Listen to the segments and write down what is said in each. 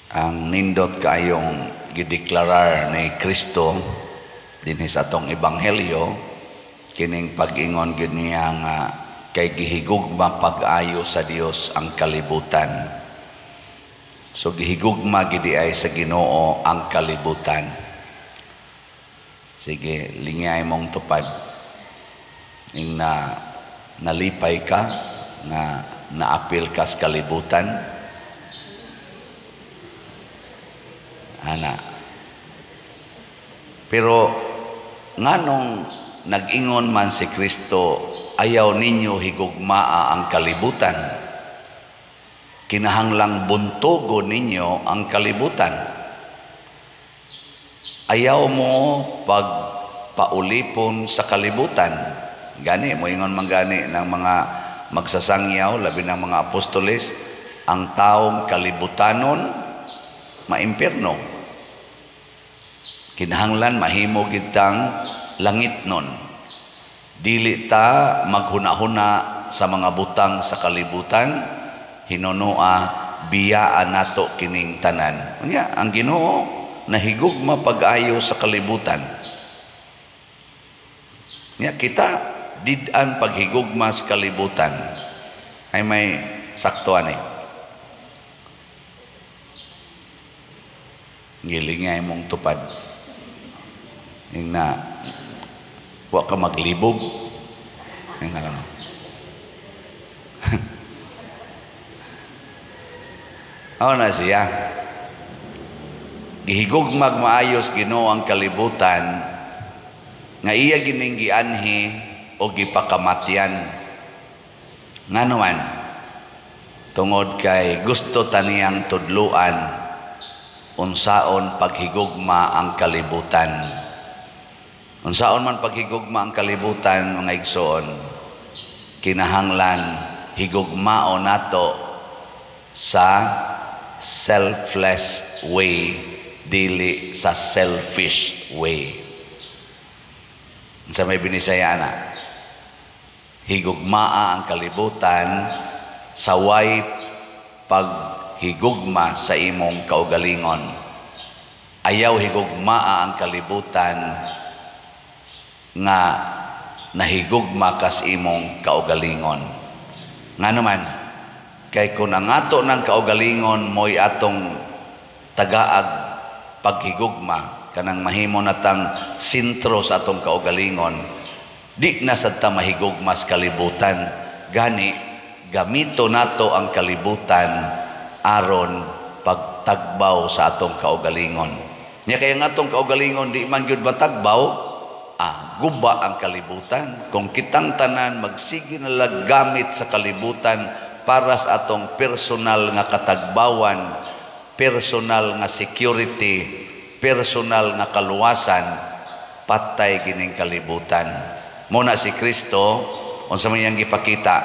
Ang nindot kaayong gideklarar ni Kristo dinhi sa atong ebanghelyo, kining pag-ingon gyud niya nga kay gihigugma pag-ayo sa Dios ang kalibutan. So gihigugma gid ay sa Ginoo ang kalibutan. Sige, lingay mong tupad. Ing na nalipay ka nga naapil ka sa kalibutan. Ana. Pero nganong nag-ingon man si Kristo, ayaw ninyo higugmaa ang kalibutan. Kinahanglang buntugo ninyo ang kalibutan. Ayaw mo pagpaulipon sa kalibutan. Gani, moingon man gani ng mga magsasangyaw, labi ng mga apostoles, ang taong kalibutanon, maimpirno. Kinahanglan mahimo gitang langit nun. Dili ta maghuna-huna sa mga butang sa kalibutan, hinunoa biyaan nato kining tanan. Unya, ang Ginoo nahigugma pag-ayo sa kalibutan. Nya kita did-an paghigugma sa kalibutan. Ay may sakto ani. Gilingay mong tupad. Ing na wa ka maglibog. Ing na ano. Aw na siya. Gihigugmag maayos Ginoo ang kalibutan nga iya gining gianhi o gipakamatyan. Ngano man? Tungod kay gusto taniyang tudluan unsaon paghigugma ang kalibutan. Unsaon man paghigugma ang kalibutan, mga igsoon, kinahanglan higugmao nato sa selfless way, dili sa selfish way. Sa may Binisaya na, higugmaa ang kalibutan sa way paghigugma sa imong kaugalingon. Ayaw higugmaa ang kalibutan nga nahigugma kas imong kaugalingon. Nga naman, kay kung ang ato ng kaugalingon mo'y atong tagaag paghigugma, kanang mahimo natang sentro sa atong kaugalingon, di na sad ta mahigugma sa kalibutan. Gani, gamito nato ang kalibutan aron pagtagbaw sa atong kaugalingon. Nya kaya ang atong kaugalingon di man gyud matagbaw, guba ang kalibutan. Kung kitang tanan magsige na lang gamit sa kalibutan para sa atong personal nga katagbawan, personal nga security, personal nga kaluwasan, patay gining kalibutan. Muna si Kristo, unsa man iyang gipakita,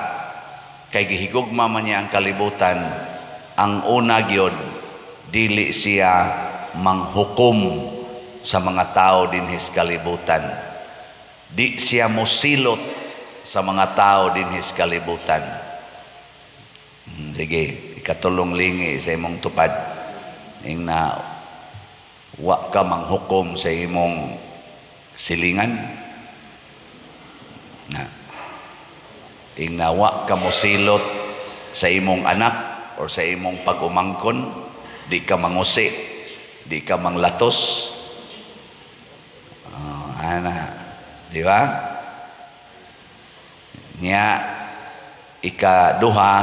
kay gihigugma man niya ang kalibutan, ang una gyud dili siya manghukom sa mga tao dinhi sa kalibutan. Di siya mosilot sa mga tao dinhi sa kalibutan. Sige, ikatulong lingi sa imong tupad. Ing na wa ka manghukom sa imong silingan. Na ing na wa ka mosilot sa imong anak or sa imong pag-umangkon, di ka mangusi, di ka manglatos. Ana, di ba? Nya ikaduha,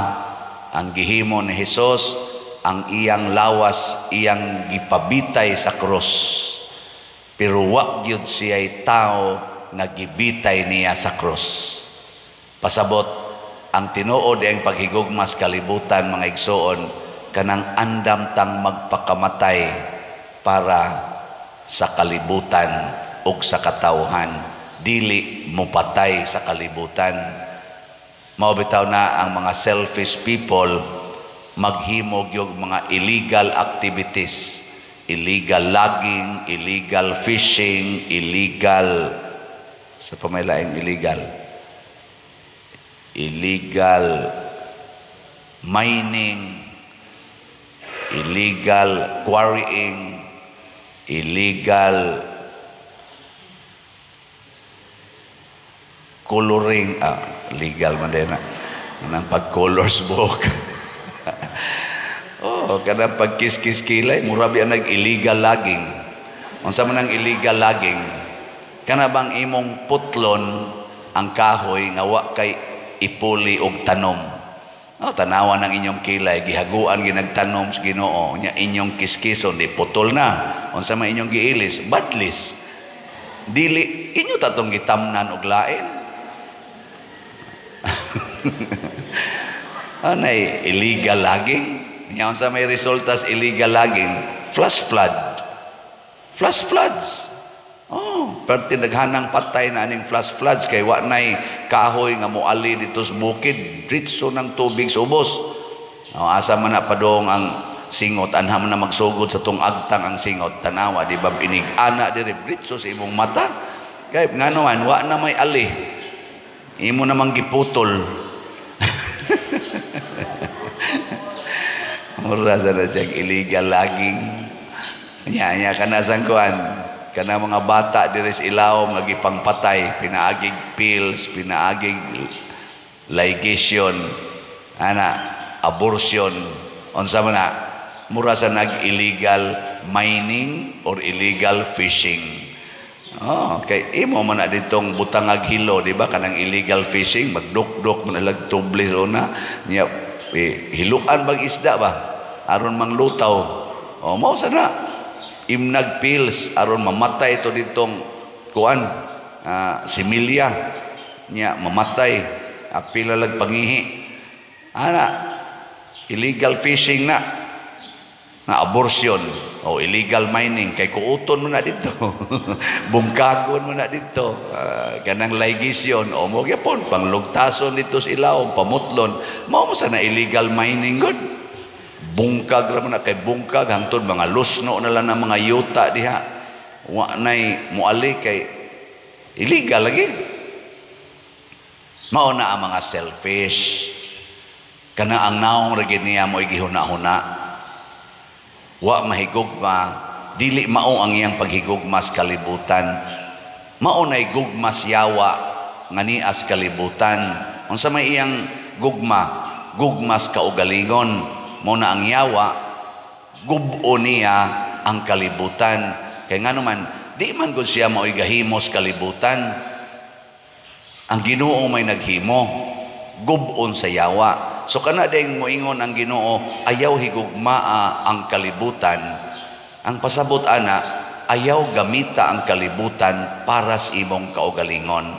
ang gihimo ni Hesus, ang iyang lawas iyang gipabitay sa krus. Pero wa gyud siya'y tao nga gibitay niya sa krus. Pasabot, ang tinuod ang paghigugma sa kalibutan, mga igsoon, kanang andam tang magpakamatay para sa kalibutan ug sa katawhan, dili mopatay sa kalibutan. Mao bitaw na ang mga selfish people maghimo gyud mga illegal activities, illegal logging, illegal fishing, illegal sa pamailaing illegal, illegal mining. illegal quarrying, illegal coloring, legal man din na nang pag-colors buhok. Oh, kanang pagkiskis kilay, mura biya nag illegal logging. Unsa man ang illegal logging? Kana bang imong putlon ang kahoy nga wa kay ipuli og tanom? Oh, tanawan ang inyong kilay, gihaguan ginagtanom sa Ginoo, nya inyong kiskison di putol na. Unsa man inyong giilis? Badlis. Dili inyo tatong gitamnan og lain. Anay illegal logging? Nya unsa may resulta sa illegal logging? Flash flood. Flash floods. Oh, perti naghanang patay na aning flash floods kay wa nay kahoy nga moali dito sa bukid, diretso ng tubig sa ubos. Oh, asa man na padong ang singot, anha man na magsugod sa tong agtang ang singot, tanawa di ba inig ana diri diretso sa imong mata. Kay ngano man wa na may ali. Imo namang giputol. Mura sa na siyang illegal logging. Nya kana sang kuan, kana mga bata diri sa ilawom nga gipangpatay, pinaagig pills, pinaagig ligation, ana abortion, unsa man na, mura sa nag illegal mining or illegal fishing. Oh, kay imo man na ditong butangag hilo, di ba? Kanang illegal fishing, magdukdok man lag tublis una, nya hiluan bang isda ba? Aron manglutaw. Oh, mao sa na. Imnag pills aron mamatay to ditong kuan, similya nya mamatay, apila lag pangihi. Ana illegal fishing na, nga abortion o illegal mining kay kuuton mo na dito. Bungkagon mo na dito, kanang ligation o mo gyapon panglugtason dito sa ilawom, pamutlon, mao mo sa na illegal mining gud. Bungkag ra man na kay bungkag hangtod mga lusno na lang ang mga yuta diha. Wa nay moali kay illegal lagi. Mao na ang mga selfish. Kana ang naong ra gid niya mo'y gihuna-huna. Wa mahigugma, dili mao ang iyang paghigugma sa kalibutan. Mao nay gugma sa yawa nga nias kalibutan. Unsa may iyang gugma? Gugma sa kaugalingon. Mao na ang yawa, gubo niya ang kalibutan. Kay ngano man, di man gud siya mao'y gahimos kalibutan. Ang Ginoo may naghimo, gubon sa yawa. So kana ding moingon ang Ginoo, ayaw higugmaa ang kalibutan. Ang pasabot ana, ayaw gamita ang kalibutan para sa imong kaugalingon.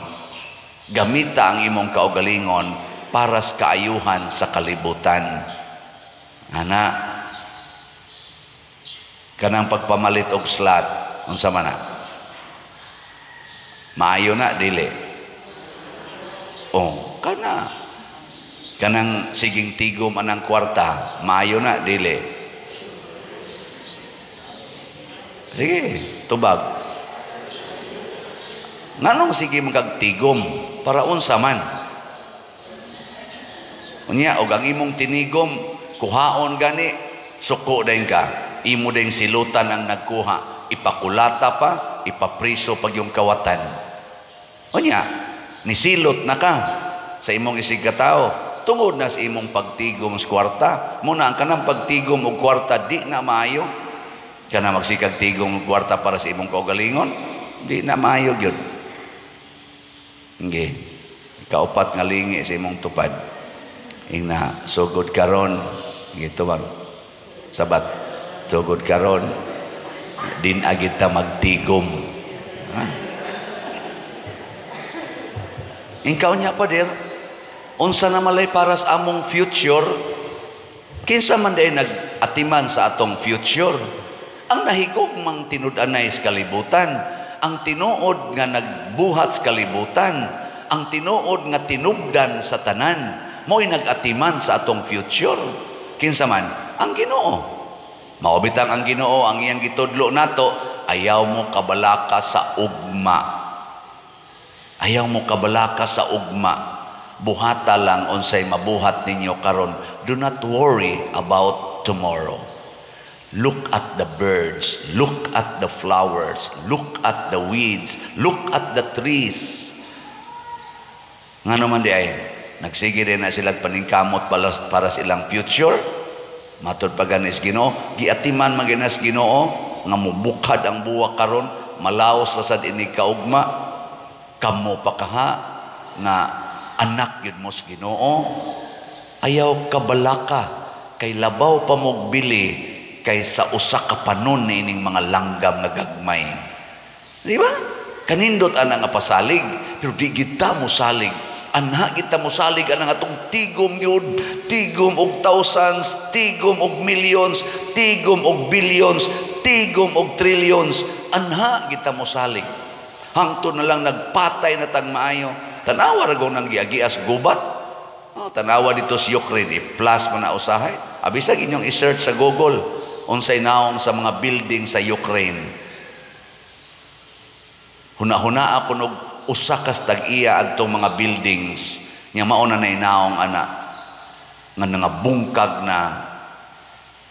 Gamita ang imong kaugalingon para sa kaayuhan sa kalibutan. Ana, kanang pagpamalit og slot, unsa man na? Maayo na dili? Oh, kana kanang siging tigom anang kwarta, maayo na dili? Sige, tubag. Nganong sige magkagtigom para unsa man? Unya og ang imong tinigom kuhaon gani, suko din ka. Imo din silutan ang nagkuha, ipakulata pa, ipapriso pag yung kawatan. Unya, nisilot na ka sa imong isig katao. Tungod na sa imong pagtigom sa kwarta, muna ang kanang pagtigom og kwarta di na maayo. Kana magsikag tigom og kwarta para sa imong kaugalingon, di na maayo gyud. Nge, kaupat nga lingi sa imong tupad. Ingna sugod karon, gitu bang? Sabat, sugod karon, din agita magtigom. Ha? Ingkaw niya pa dir, unsa na malay para sa among future, kinsa man day nag-atiman sa atong future? Ang nahigugmang tinud-anay sa kalibutan, ang tinuod nga nagbuhat sa kalibutan, ang tinuod nga tinubdan sa tanan, mo'y nag-atiman sa atong future. Kinsa man? Ang Ginoo. Mao bitang ang Ginoo ang iyang gitudlo nato, ayaw mo kabalaka sa ugma. Ayaw mo kabalaka sa ugma. Buhata lang unsay mabuhat ninyo karon. Do not worry about tomorrow. Look at the birds, look at the flowers, look at the weeds, look at the trees. Nga naman di ay, nagsige din na silang paningkamot para sa ilang future. Matod pa ganis Ginoo, giatiman man ginas Ginoo nga mubukhad ang buwak karon, malaos ra sad ini kaugma. Kamo pa kaha nga anak yun mo sa Ginoo. Ayaw kabalaka kay labaw pa mogbili kaysa usa ka panon niining mga langgam nga gagmay. Di ba? Kanindot ana nga pasalig, pero di kita mo salig. Anha kita mo salig anang atong tigom yun, tigom og thousands, tigom og millions, tigom og billions, tigom og trillions. Anha kita mo salig. Hangtod na lang nagpatay na tang maayo. Tanawa ra nang giagias gubat. Oh, tanawa dito sa Ukraine, i-plus man na usahay. Abisag inyong i-search sa Google unsay naong sa mga building sa Ukraine. Huna-huna ako nog usa kas tag-iya adtong mga buildings nya mao na naong ana nga nangabungkag na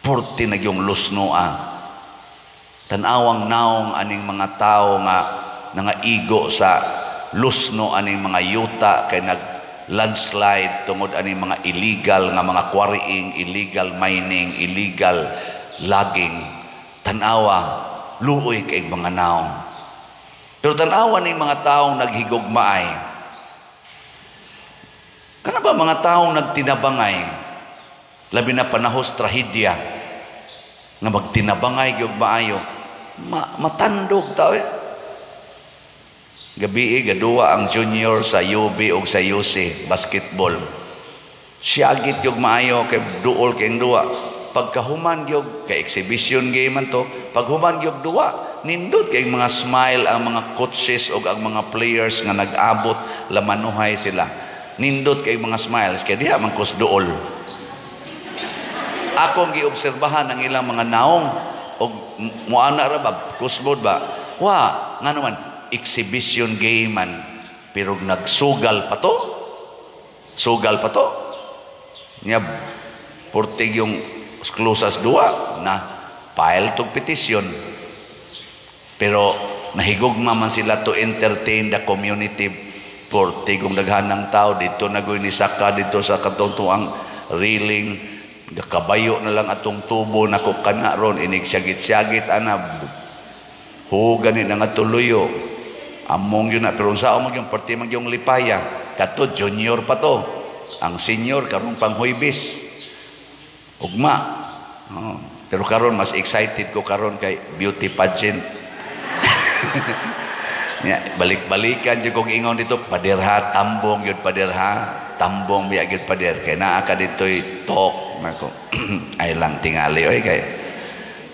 porte na yung lusnoa. Tan-awang naong aning mga tao nga nangaigo sa lusno aning mga yuta kay nag landslide tungod aning mga illegal nga mga quarrying, illegal mining, illegal logging. Tanawa, luoy kay mga naong. Pero tanawa ning mga taong naghigugmaay. Kana ba mga taong nagtinabangay, labi na panahos trahedya, nga magtinabangay gyud maayo, matandog tao eh. Gabi gaduwa ang junior sa UB og sa UC basketball. Siyagit yung maayo kay duol kay duwa. Pagkahuman gyud kay exhibition game man to, paghuman gyud duwa, nindot kay mga smile ang mga coaches og ang mga players nga nag-abot lamanuhay sila. Nindot kay mga smiles kay diha man kus duol. Akong giobserbahan ang ilang mga naong og muana ra ba kusmod ba? Wa ngano man exhibition game man, pero nagsugal pa to. Sugal pa to. Nya portig yung closas duwa na file tog petisyon. Pero nahigugma man sila to entertain the community. Portig daghan ng tao dito nagoy ni saka dito sa katong railing, kabayo na lang atong tubo nako kana ron inig syagit-syagit ana ho gani na nga tuluyo among yun na, pero unsa man yung parte man yung lipaya kato junior pa to, ang senior karong pang Huwebes ugma. Oh, pero karon mas excited ko karon kay beauty pageant. Ya, balik-balikan jud kog ingon dito, paderha tambong yun, paderha tambong biya gyud pader kay naa ka dito'y talk nako. Ay lang tingali oy kay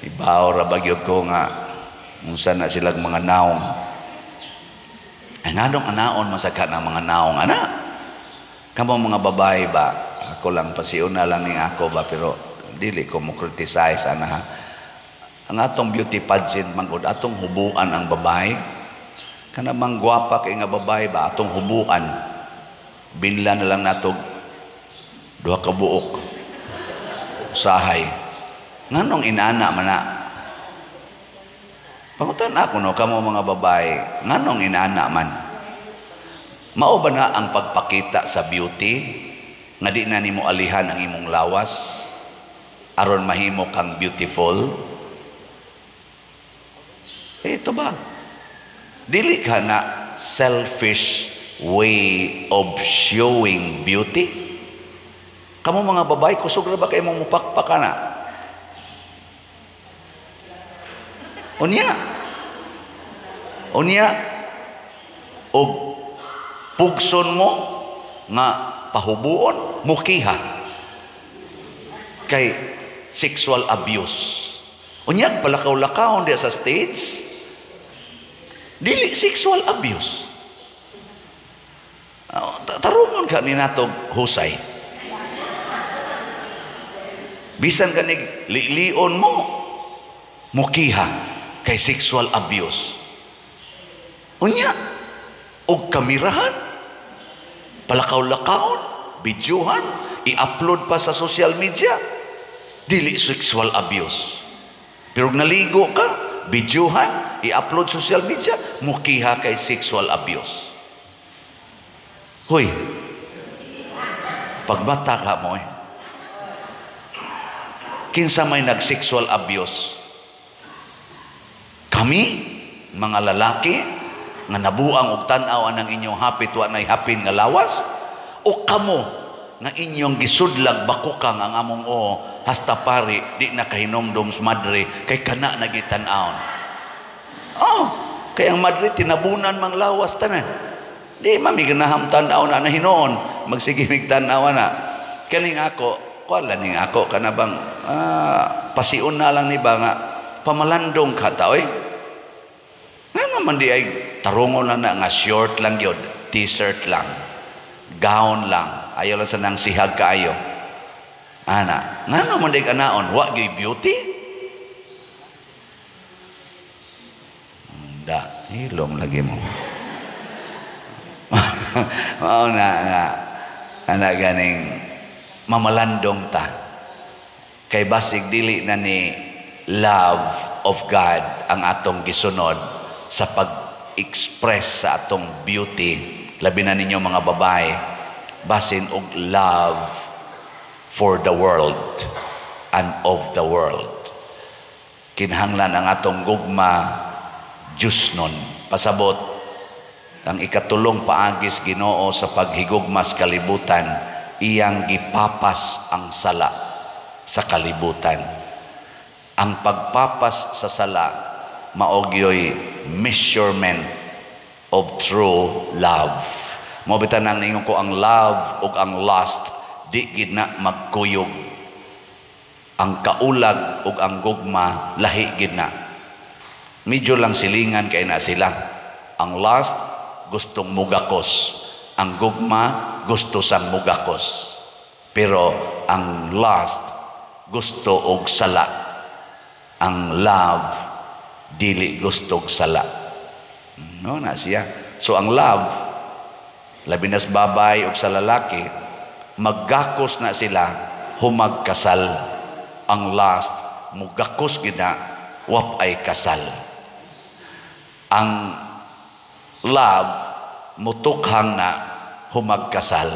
ibaw ra ba gyud ko nga unsa na silang mga naong. Ay nganong anaon masagha ng mga naong ana? Kamo mga babae ba, ako lang pasiuna lang ning ako ba, pero dili ko mo criticize ana ha. Ang atong beauty pageant man gud atong hubuan ang babae. Kana mang gwapa kay nga babae ba atong hubuan. Binla na lang nato duha ka buok. Usahay. Nganong inana man na? Pangutan ako no kamo mga babae, nganong inana man? Mao ba na ang pagpakita sa beauty nga di na nimo alihan ang imong lawas aron mahimo kang beautiful? Eh, ito ba? Dili ka na selfish way of showing beauty? Kamo mga babae, kusog ra ba kay mong mupakpak na? Unya. Unya. Og pugson mo nga pahubuon, mukiha. Kay sexual abuse. Unya, palakaw-lakawon diya sa stage. Dili sexual abuse. Tarungon ka ni natog husay. Bisan kanig lilion mo, mukiha kay sexual abuse. Unya, og kamerahan, palakaw-lakawon, videohan, i-upload pa sa social media, dili sexual abuse. Pero naligo ka, videohan, i-upload social media, mukiha kay sexual abuse. Hoy, pagbata ka mo eh. Kinsa may nag-sexual abuse? Kami, mga lalaki, nga nabuang og tan-aw anang inyong hapit wa nay hapin nga lawas, o kamo nga inyong gisudlag bakukang ang among o hasta pari di na kahinomdom sa madre kay kana nagitan-awon. Oh, kay ang madre tinabunan mang lawas tanan. Di man mi ganaham tan-aw na na hinoon, magsige mig tan-aw na. Kaning ako, kuan ning ako kana bang pasion na lang ni ba nga pamalandong ka ta oy. Ngano man di ay tarungon lang na nga short lang gyud, t-shirt lang, gown lang, ayaw lang sa nang sihag kaayo. Ana, ngano man di kanaon, wa gyud beauty? Da, hilom lagi mo. Mao na nga ana ganing mamalandong ta. Kay basig dili na ni love of God ang atong gisunod sa pag-express sa atong beauty, labi na ninyo mga babae, basin og love for the world and of the world. Kinahanglan ang atong gugma Diyos nun. Pasabot, ang ikatulong paagis Ginoo sa paghigugmas kalibutan, iyang gipapas ang sala sa kalibutan. Ang pagpapas sa sala maogyoy measurement of true love. Mao bitan ang ningon ko ang love ug ang lust di gid na magkuyog. Ang kaulag ug ang gugma lahi gid na. Medyo lang silingan kay na sila. Ang lust gustong mugakos, ang gugma gusto sang mugakos. Pero ang lust gusto og sala, ang love dili gusto og sala. No na siya. So ang love labi na sa babay og sa lalaki, maggakos na sila humagkasal. Ang lust mugakos gid na wap ay kasal. Ang love mutukhang na humagkasal,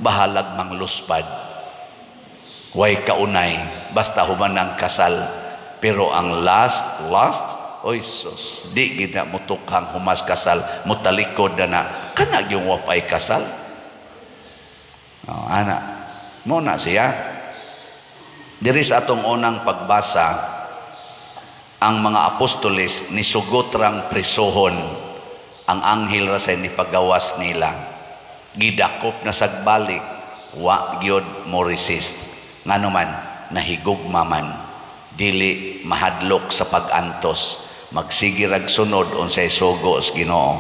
bahalag mangluspad, way kaunay basta human ang kasal. Pero ang lust, oy sus, di gid na mutukhang humas kasal, mutalikod na na kana gyud wapay kasal. Oh, ana mo na siya. Diri sa atong unang pagbasa, ang mga apostoles nisugot rang prisohon, ang anghel ra say nipagawas nila. Gidakop na sagbalik, wa gyud mo resist. Ngano man nahigugma man, dili mahadlok sa pag-antos, magsige rag sunod unsay sugo sa Ginoo.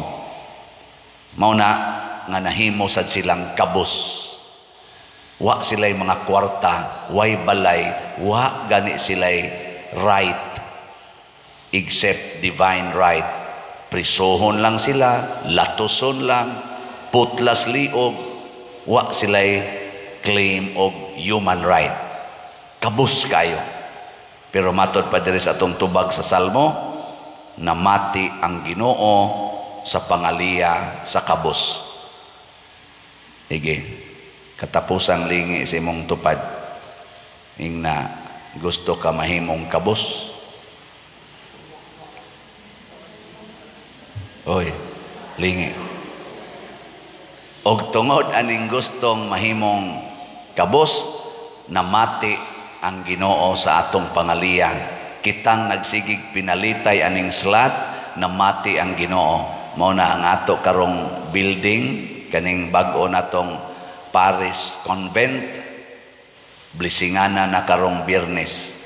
Mao na nga nahimo sad silang kabos. Wa sila'y mga kwarta, way balay, wa gani sila'y right except divine right. Prisohon lang sila, latuson lang, putlas liog, wa sila'y claim og human right. Kabus kayo. Pero matod pa diri sa atong tubag sa Salmo, namati ang Ginoo sa pangaliya sa kabus. Sige, katapusang lingi sa imong tupad. Ingna gusto ka mahimong kabus. Oy, lingi. Og tungod aning gustong mahimong kabus, namati ang Ginoo sa atong pangaliya. Kitang nagsigig pinalitay aning slat, namati ang Ginoo. Mao na ang ato karong building, kaning bag-o natong Paris Convent, blessingana na karong Biyernes.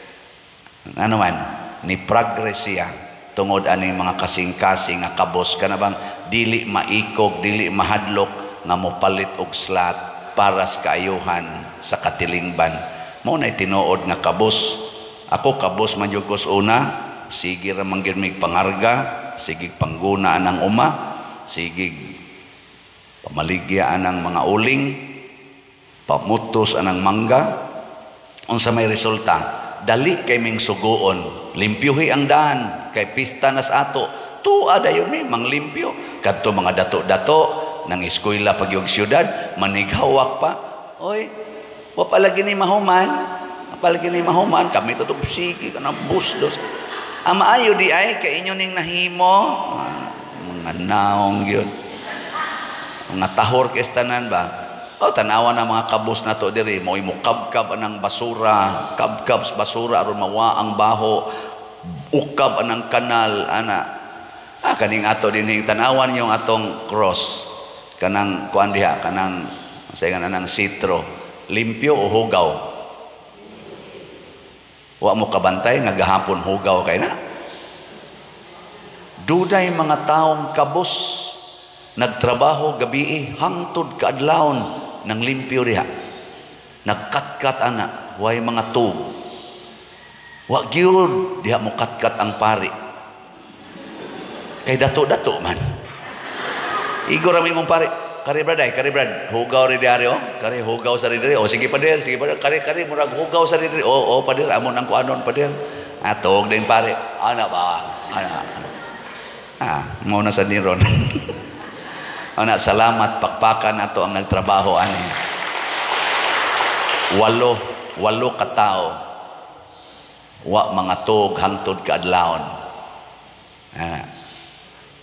Ano man, ni progress siya tungod aning mga kasing-kasing nga kabos kana bang dili maikog, dili mahadlok nga mopalit og slat para sa kaayuhan sa katilingban. Mao nay tinuod nga kabos. Ako kabos man jud ko sa una, sige ra man gyud mig pangarga, sige pangguna anang uma, sige pamaligya anang mga uling, pamutos anang mangga. Unsa may resulta? Dali kay ming suguon, limpyuhi ang daan kay pista nas ato. Tua dayon mi manglimpyo kadto mga dato-dato nang eskwela pagyog syudad, manighawak pa. Oy, wa pa lagi ni mahuman, wa pa lagi ni mahuman kami to, sige kanang bus dos. Ang maayo di ay kay inyo ning nahimo. Mga naong gyud, mga tahor kay tanan ba. Oh, tanawa na mga kabus na to diri, mo'y mukabkab anang basura, kabkab sa basura aron mawa ang baho, ukab anang kanal ana. Ah, kaning ato dinhing tanawan yung atong cross, kanang kuan diha, kanang sa nga anang sitro, limpyo o hugaw? Wa mo kabantay nga gahapon hugaw kay na. Dunay mga taong kabus nagtrabaho gabi hangtod kaadlawon nang limpyo diha. Nagkatkat ana, way mga tug. Wa gyud diha mo katkat ang pari. Kay dato-dato man. Igo ra mong pari. Kari brad ay, kari brad, hugaw ri diari oh. Kari hugaw sa diri. Oh, sige pader, sige pader. Kari kari murag hugaw sa diri. Oh, oh pader, amon ang kuanon pader. Atog din pare. Ana ba? Ana. Ah, mo na sa niron. Ana, salamat, pakpakan nato ang nagtrabaho ani. Walo katao. Wa mga tug hangtod kaadlawon. Ah,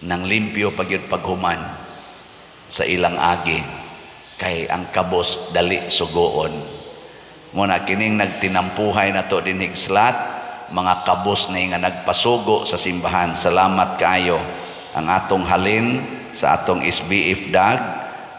nang limpyo pagyud paghuman sa ilang agi kay ang kabos dali sugoon. Muna kining nagtinampuhay nato dinhig slat, mga kabos ni nga nagpasugo sa simbahan. Salamat kaayo. Ang atong halin sa atong SBF dag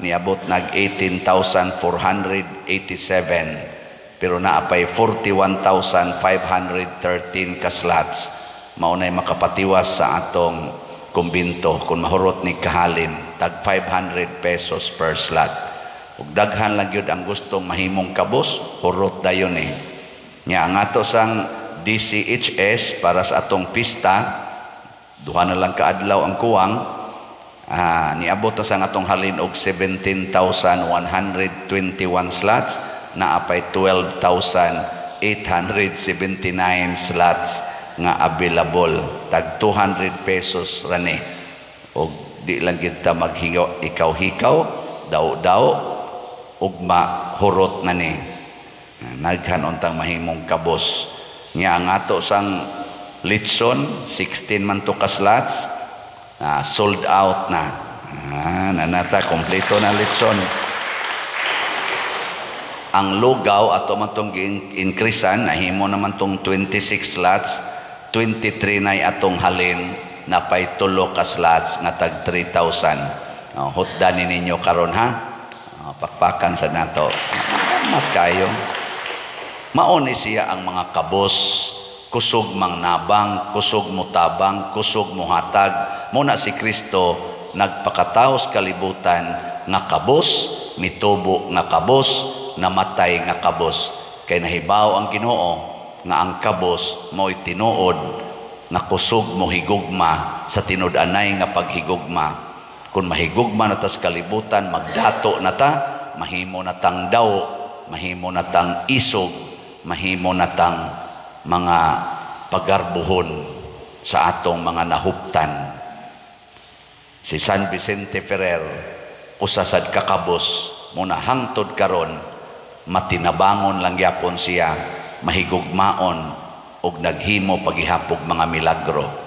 niabot nag 18,487, pero naapay 41,513 ka slots. Mao nay makapatiwas sa atong kumbinto kung mahurot ni kahalin tag 500 pesos per slot. Ug daghan lang gyud ang gustong mahimong kabos, hurot dayon eh. Nya ang ato sang DCHS para sa atong pista, duha na lang kaadlaw ang kuwang, niabot na sang atong halin og 17,121 slots, naapay 12,879 slots nga available, tag 200 pesos rani. Og di lang kita maghigaw ikaw-hikaw, daw-daw ug mahurot na ni. Naghan untang mahimong kabos. Nya ang ato sang litson 16 man to ka slots, sold out na. Nanata kompleto na litson. Ang lugaw ato man tong gi-increasean, nahimo naman tong 26 slots, 23 nay atong halin, napay tulo ka slots nga tag 3,000. Oh, hutdan ni ninyo karon ha. Oh, pakpakan sa nato. Salamat kayo. Mao ni siya ang mga kabos, kusog mang nabang, kusog mutabang, kusog muhatag. Muna si Kristo nagpakataos kalibutan nga kabos, mitubo nga kabos, namatay nga kabos. Kay nahibaw ang Ginoo nga ang kabos mo'y tinuod nga kusog mo higugma sa tinud-anay nga paghigugma. Kung mahigugma na tas kalibutan, magdato na ta, mahimo na tang daw, mahimo na tang isog, mahimo na tang mga pagarbuhon sa atong mga nahuptan. Si San Vicente Ferrer, usa sad kakabos, muna hangtod karon matinabangon lang gyapon siya, mahigugmaon og naghimo paghihapog mga milagro.